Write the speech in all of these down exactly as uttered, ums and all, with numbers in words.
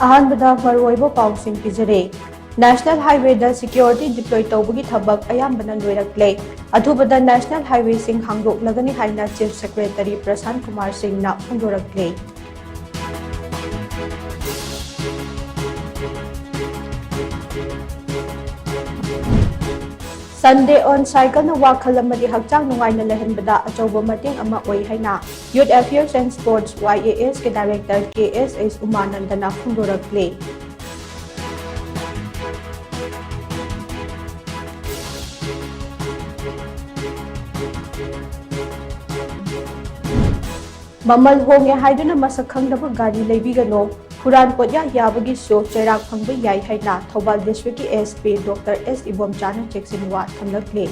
ꯑꯍꯥꯟꯕꯗ ꯃꯔꯨꯑꯣꯏꯕ ꯄꯥꯎꯁꯤꯡ ꯄꯤꯖꯔꯤ꯫ National Highwayꯗ security deploy ꯇꯧꯕꯒꯤ ꯊꯕꯛ ꯑꯌꯥꯝꯕꯅ ꯂꯣꯏꯔꯛꯂꯦ꯫ ꯑꯊꯨꯕꯗ National Highwayꯁꯤꯡ ꯍꯥꯡꯗꯣꯛꯂꯒꯅꯤ ꯍꯥꯏꯅ Chief Secretary ꯄ꯭ꯔꯁꯥꯟ ꯀꯨꯃꯥꯔ ꯁꯤꯡꯅ ꯐꯣꯡꯗꯣꯔꯛꯂꯦ꯫ Sunday on Cycleꯅ ꯋꯥꯈꯜ ꯑꯃꯗꯤ ꯍꯛꯆꯥꯡ ꯅꯨꯡꯉꯥꯏꯅ ꯂꯩꯍꯟꯕꯗ ꯑꯆꯧꯕ ꯃꯇꯦꯡ ꯑꯃ ꯑꯣꯏ ꯍꯥꯏꯅ Youth Affairs and Sports, Y A S ꯀꯤ Director K S H ꯎꯃꯥꯅꯟꯗꯅ ꯐꯣꯡꯗꯣꯔꯛꯂꯤ꯫ ꯃꯃꯜ ꯍꯣꯡꯉꯦ ꯍꯥꯏꯗꯨꯅ ꯃꯁꯛ ꯈꯪꯗꯕ ꯒꯥꯔꯤ ꯂꯩꯕꯤꯒꯅꯨ꯫ ꯍꯨꯔꯥꯟ ꯄꯣꯠꯌꯥ ꯌꯥꯕꯒꯤꯁꯨ ꯆꯩꯔꯥꯛ ꯐꯪꯕ ꯌꯥꯏ ꯍꯥꯏꯅ Thoubal Districtꯀꯤ S P Doctor S ꯏꯕꯣꯝꯆꯥꯅ ꯆꯦꯛꯁꯤꯟ ꯋꯥ ꯊꯝꯂꯛꯂꯤ꯫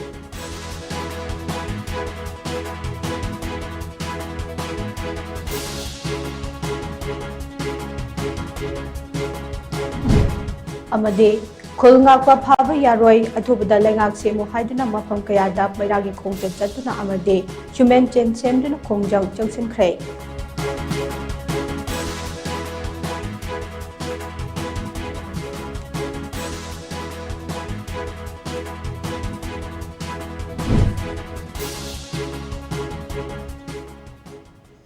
ꯑꯃꯗꯤ ꯈꯨꯜ ꯉꯥꯛꯄ ꯐꯥꯕ ꯌꯥꯔꯣꯏ, ꯑꯊꯨꯕꯗ ꯂꯩꯉꯥꯛ ꯁꯦꯝꯃꯨ ꯍꯥꯏꯗꯨꯅ ꯃꯐꯝ ꯀꯌꯥꯗ ꯃꯩꯔꯥꯒꯤ ꯈꯣꯡꯆꯠ ꯆꯠꯇꯨꯅ ꯑꯃꯗꯤ human chain ꯁꯦꯝꯗꯨꯅ ꯈꯣꯡꯖꯪ ꯆꯪꯁꯤꯟꯈ꯭ꯔꯦ꯫